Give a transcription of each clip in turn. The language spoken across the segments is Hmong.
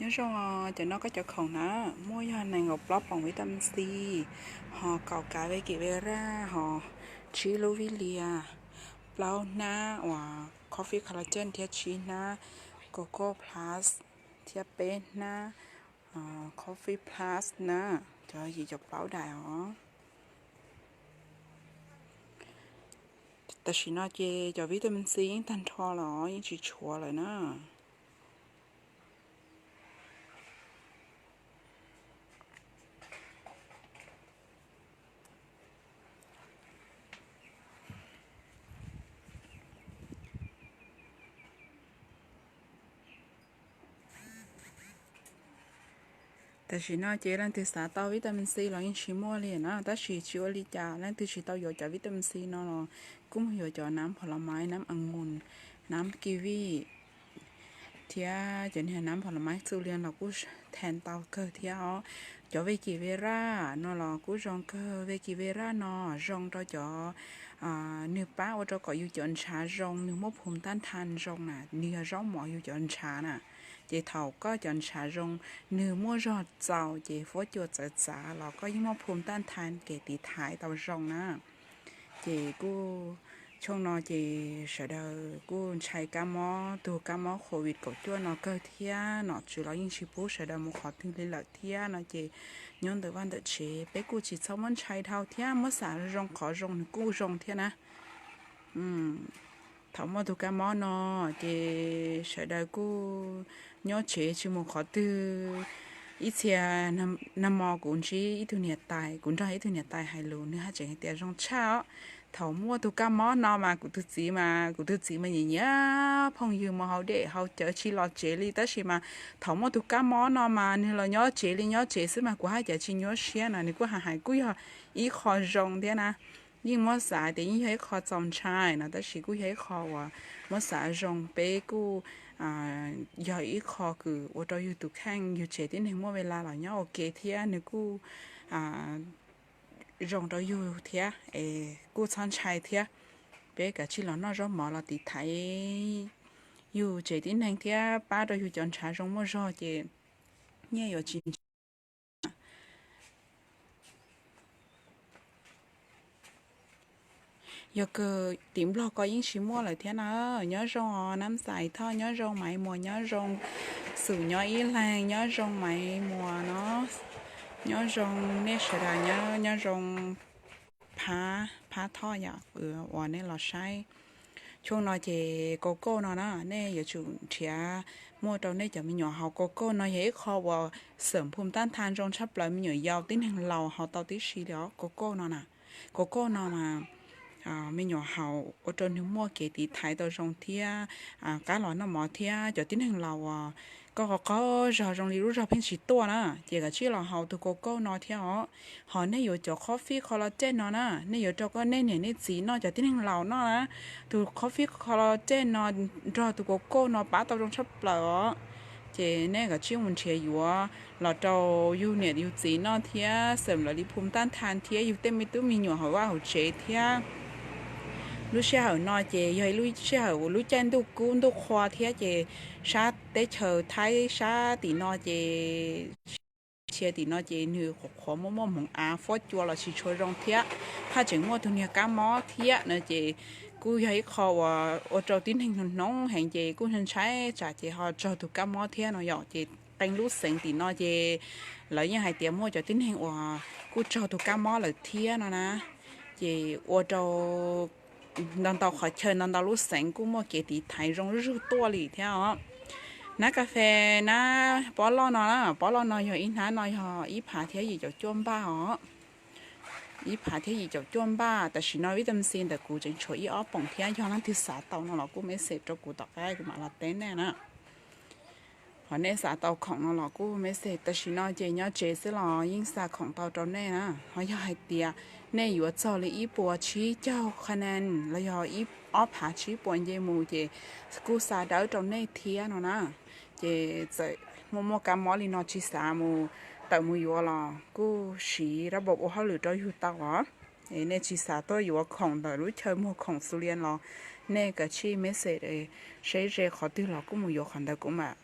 Nyob zoo, cov no koj cov khoom na, muaj yog nees nkaum plaub poom vitamin C, ho kaum kav Veggie Vera, ho tsib lub vij lias, plaub hnab uas Coffee Collagen thiab tsib hnab Cocoa Plus thiab peb hnab Coffee Plus na, cov yim caum plaub daim os. Tam sim no ces cov vitamin C yeej tag nrho los yeej tsis tshuav lawm na. Tam sim no ces leej twg xav tau vitamin C los yeej tsis muaj li na, tab sis tsis ua li cas, leej twg tsis tau yuav cov vitamin C no los kuj mus yuav cov nab pha la maiv, nab a ngus, nab kiv vij thiab cov niag nab pha la maiv txuj lias los kuj thee tau kawg thiab os. Cov Veggie Vera no los kuj zoo kawg, Veggie Vera no zoo rau cov, nws pab ua rau kom yus cov ntshav zoo, nws muaj phum tab thas zoo na, nws yog zaub mov yus cov ntshav na. Ces thaum koj cov ntshav zoo, nws muaj zog txaus ces huab cua txawv txav los koj yeej muaj phum tab thas kev tiv thaiv tau zoo na. Ces kuj tshooj no ces sawv daws kuj ntshai kab mob, tug kab mob Covid kaum cuaj no kawg thiab, nom tswv los yeej tsis pub sawv daws mus qhov twg li lawm thiab no ces nyob ntawm vaj ntawm tsev peb kuj tsis txhob muab ntshai dhau thiab, muab xav zoo qhov zoo nws kuj zoo thiab na. Thaum muaj tus kab mob no ces sawv daws kuj nyob tsev tsis mus qhov twg. Ib txhia nag hmo kuv ntsib ib tug niam tais, kuv nrog ib tug niam tais hais lus nws haj tseem hais tias zoo tshaj os. Thaum muaj tus kab mob no mas kuv tus txiv mas, kuv tus txiv mas nyiam nyiam phooj ywg mus haus dej haus cawv tsis los tsev li, tab sis mas thaum muaj tus kab mob no mas nws los nyob tsev li nyob tsev xwb mas kuv haj cov tsis nyuaj siab no, nws kuj hais hais kuj yog ib qho zoo thiab na. Yeej muab xav tias yeej yog ib qho txaus ntshai no, tab sis kuj yog ib qho uas muab xav zoo, peb kuj yog ib qho kws ua rau yus tus kheej yus tsev tib neeg muaj ves las los nyob ua ke thiab nws kuj zoo rau yus thiab es kuj txhob ntshai thiab. Peb kav tsij los noj zaub mov los tiv thaiv yus tsev tib neeg thiab pab rau yus cov ntshav zoo muaj zog ces nyiaj yuav tsis ntshai. Yog kawg tim Nplog ko yeej tsis muaj lawm thiab na. Nyob zoo os Nab Xais Thoj, nyob zoo Maiv Muas, nyob zoo Xum, nyob Ib Leeg, nyob zoo Maiv Muas no, nyob zoo nej sawv daws, nyob zoo Phab, Phab Thoj yom, uas nej los saib. Tshooj no ces Coco no na, nej yuav tsum nrhiav muaj rau nej cov me nyuam haus. Coco no yog ib qho uas xeem phum tab thas zoo tshaj plaws, me nyuam yaus tib neeg laus haus tau tib si li os. Coco no na, Coco no mas me nyuam haus ua rau nws muaj kev tiv thaiv tau zoo thiab qab los noj mov thiab. Cov tib neeg laus uas koj qaug qaug zog zoo li lub zog pheej tsis tuaj na, ces kav tsij los haus tus Coco no thiab os. Ho nej yuav cov coffee collagen no na, nej yuav rau koj nej niam nej txiv noj, cov tib neeg laus noj na. Tus coffee collagen no nrog tus Coco no pab tau zoo tshaj plaws os. Ces nej kav tsij mus nrhiav yuav los rau yus niam yus txiv noj thiab xeem lawv li phum tab thas thiab yus tej me tub me nyuam hauv vaj hauv tsev thiab. Lub sij hawm no ces yog ib lub sij hawm uas lub caij ntuj kub ntuj qhua thiab ces sab teb chaws Thaib sab tim no ces, sia tim no ces nws qhuav qhuav muaj muaj hmoov av, huab cua los tsis tshua zoo thiab, haj tseem muaj tus niag kab mob thiab no ces kuj yog ib qho uas ua rau tib neeg hnov hnov heev ces kuj ntshai tsam ces ho raug tus kab mob thiab no yom. Ces qee lub xeev tim no ces lawv yeej hais tias muaj cov tib neeg uas kuj raug tus kab mob lawm thiab no na. Ces ua rau ntau ntau qhov chaw ntau ntau lub xeev kuj muaj kev tiv thaiv zoo zuj zus tuaj li thiab os. Nab kas fes, nab pob loj no na, pob loj no yog ib hnab no yog ib phav thiab yim caum cuaj npaj os. Ib phav thiab yim caum cuaj npaj. Tam sim no vitamin C ntawm kuv tseem tshuav ib ob poom thiab, yog leej twg xav tau no los kuj message rau kuv tom qab kuv mam los teb nej na. Qhov nej xav tau khoom no los kuj message. Tam sim no ces nyob tsev xwb los yeej xa khoom tau rau nej na. Ho yog hais tias nej yuav txog li ib puas tsib caug qha nees los yog ob phav tsib puas nce mus ces kuj xa dawb rau nej thiab no na. Ces txawm muaj muaj kab mob li no tsis xav mus tawm mus yuav los kuj siv rab npau ua hauj lwm rau yus tau os. Nej tsis xav tuaj yuav khoom ntawm lub chaw muag khoom xu lias los nej kav tsij message, seb ze qhov twg los kuj mus yuav qhov ntawd kuv mam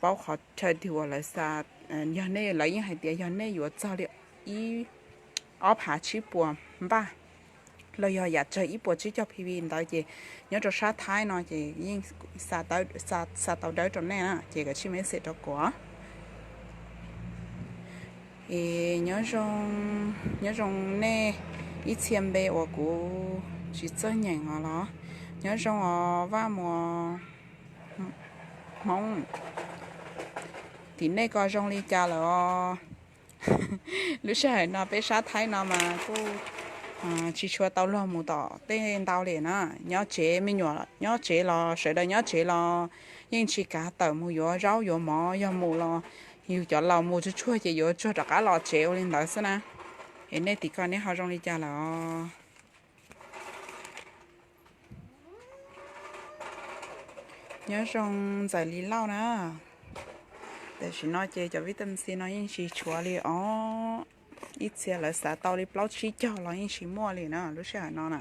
paub qhov chaw twg uas lawv xa, yog nej, lawv yeej hais tias yog nej yuav txog li ib, ob phav tsib puas npaj los yog yam tsawg ib puas tsib caug P V ntawd ces nyob rau sab Thaib no ces yeej xa tau dawb rau nej na, ces kav tsij message rau kuv. Es nyob zoo nej ib txhia npe uas kuv tsis txawj nyeem os los, nyob zoo os Vaj Muas Hmoob, tim nej ko zoo li cas lawm os? Lub sij hawm no peb sab Thaib no mas kuj tsis tshua tau luag mus tom tej ntau li na. Nyob tsev, me nyuam nyob tsev los sawv daws nyob tsev los yeej tsis kav tawm mus yuav zaub yuav mov, yog mus los yus cov laus mus tsuag tsuag ces yuav tsuag rov qab los tsev ua li ntawd xwb na. Es nej tim ko neb ho zoo li cas lawm os? Nyob zoo Ntxawm Lis Lauj na. Tam sim no ces cov vitamin C no yeej tsis tshuav li os. Ib txhia lawv xav tau li plaub tsib caug los yeej tsis muaj li na lub sij hawm no na.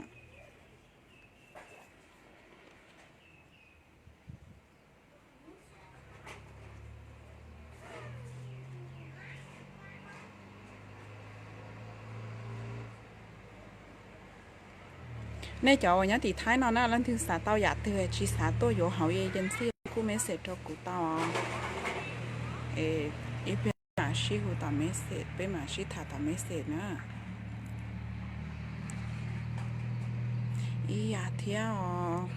Nej cov uas nyob tim Thaib no na, leej twg xav tau yam twg tsis xav tuaj yuav hauv agency kuj message rau kuv tau. Ib pliag mam sib hu tom message, peb mam sib tham tom message na. Ib yam thiab os.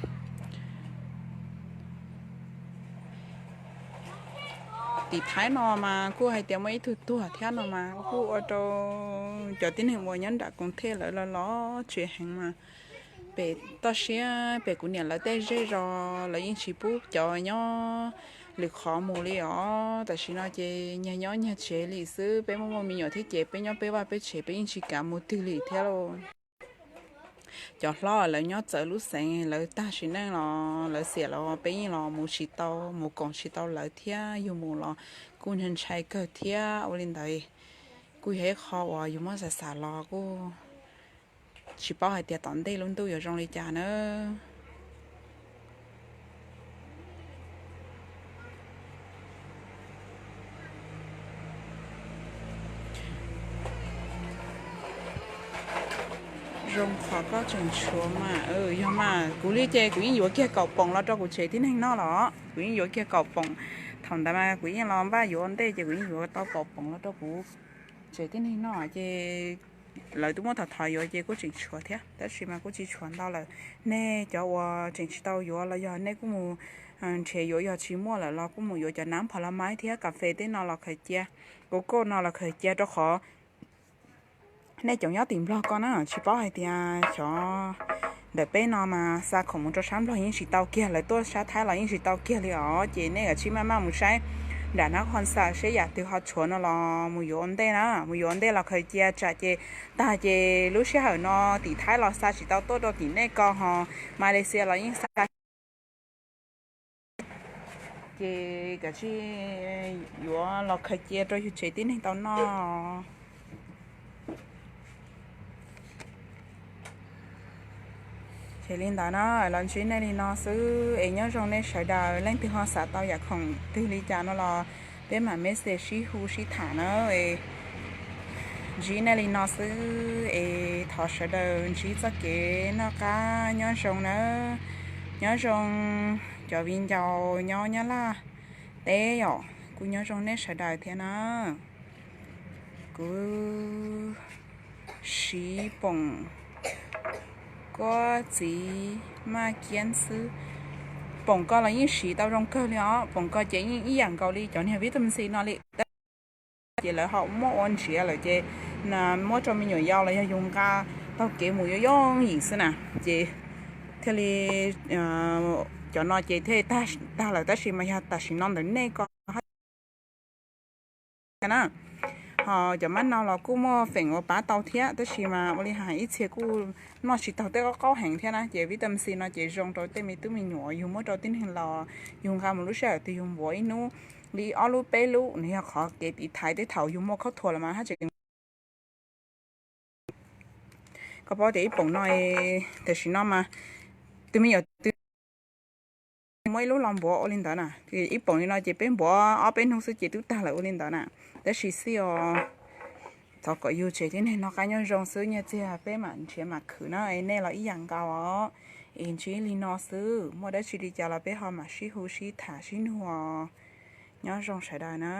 Tim Thaib no mas kuj hais tias muaj ib tug tuag thiab no mas kuj ua rau cov tib neeg uas nyob nram koom thej lawv los los tsev heev mas pem toj siab pem kuv niam lawv tej zej zos lawv yeej tsis pub cov nyob lwm qhov mus li os. Tam sim no ces nyias nyob nyias tsev li xwb, peb muaj muaj me nyuam thiab ces peb nyob peb vaj peb tsev peb yeej tsis kav mus twg li thiab lauj. Cov hlob lawv nyob txawv lub xeev lawv tag sim neej los lawv xiam los peb yeej los mus tsis tau, mus koom tsis tau lawv thiab, yus mus los kuj ntshai ntshai kawg thiab. Ua li ntawd kuj yog ib qho uas yus muab xav xav los kuj tsis paub hais tias tom ntej lub ntuj yuav zoo li cas na. Zoo qhov koj tseem tshuav mas, yog mas kuv li ces kuv yeej yuav kiag kaum poom los rau kuv tsev tib neeg noj los, kuv yeej yuav kiag kaum poom. Thaum ntawd mas kuv yeej los npaj yuav ntej ces kuv yeej yuav tau kaum poom los rau kuv tsev tib neeg noj ces lawv twb muab thov thov yuav ces kuj tseem tshuav thiab, tab sis mas kuj tsis tshuav ntau lawm. Nej cov uas tseem tsis tau yuav los yog nej kuj mus nrhiav yuav, yog tsis muaj lawm los kuj mus yuav cov nab phom los maib thiab kas fes tej no los khaws cia, kos koj no los khaws cia rau qhov nej cov nyob tim Nplog ko na tsis paub hais tias xyov ntawm peb no mas xa khoom mus rau sab Nplog yeej tsis tau kiag, lawv tuaj sab Thaib los yeej tsis tau kiag li os. Ces nej kav tsij maj maj mus saib nram nab qhov xa seb yam twg ho tshuav no los mus yuav ua ntej na, mus yuav ua ntej los khaws cia tsam ces tag ces lub sij hawm no tim Thaib los xa tsis tau tuaj rau tim nej ko ho Malaysia los yeej xa ces kav tsij yuav los khaws cia rau yus tsev tib neeg tau noj. Ces li ntawd na, los ntsib nej li no xwb es nyob zoo nej sawv daws, leej twg ho xav tau yam khoom twg li cas no los peb mam message sib hu sib tham na. Ntsib nej li no xwb es thov sawv daws ntsib txoj kev noj qab nyob zoo nawb. Nyob zoo cov viv ncaus nyob Nyab Laj teb os, kuv nyob zoo nej sawv daws thiab na. Kuv siv poom kuab txiv maj kiab xwb. Poom ko los yeej siv tau zoo kawg li os, poom ko ces yeej ib yam nkaus li cov niag vitamin C no li. Ces lawv ho muab ua ntsiav lawm ces muab rau me nyuam yaus los yog yus nqa taug kev mus yooj yooj yim xwb na. Ces thiaj li cov no ces thiaj tag lawm, tab sis mas yog tam sim no ntawm nej ko na, ho cov mab nau los kuj muaj feem ua pab tau thiab, tab sis mas ua li hais ib txhia kuj noj tsis taug tej qaub qaub heev thiab na. Ces vitamin C no ces zoo rau tej me tub me nyuam, yus muab rau tib neeg laus, yus nqa mus lub sij hawm twg yus npuav ib hnub li ob lub peb lub, nws yog qhov kev tiv thaiv tej thaum yus muaj khaub thuas los mas haj tseem Koj paub tias ib poom no, tam sim no mas tus me nyuam twg muab ib lub los npuav ua li ntawd na. Ib poom li no ces peb npuav ob peb hnub xwb ces twb tag lawm ua li ntawd na. Tab sis xij os, thov kom yug tsev thiab neeg noj qab nyob zoo xwb, nyiaj txiag peb mam nrhiav mam khwv na, es nej los ib yam nkaus os. Es ntsib li no xwb, muaj dab tsi li cas los peb ho mam sib hu sib tham sib nug os. Nyob zoo sawv daws na.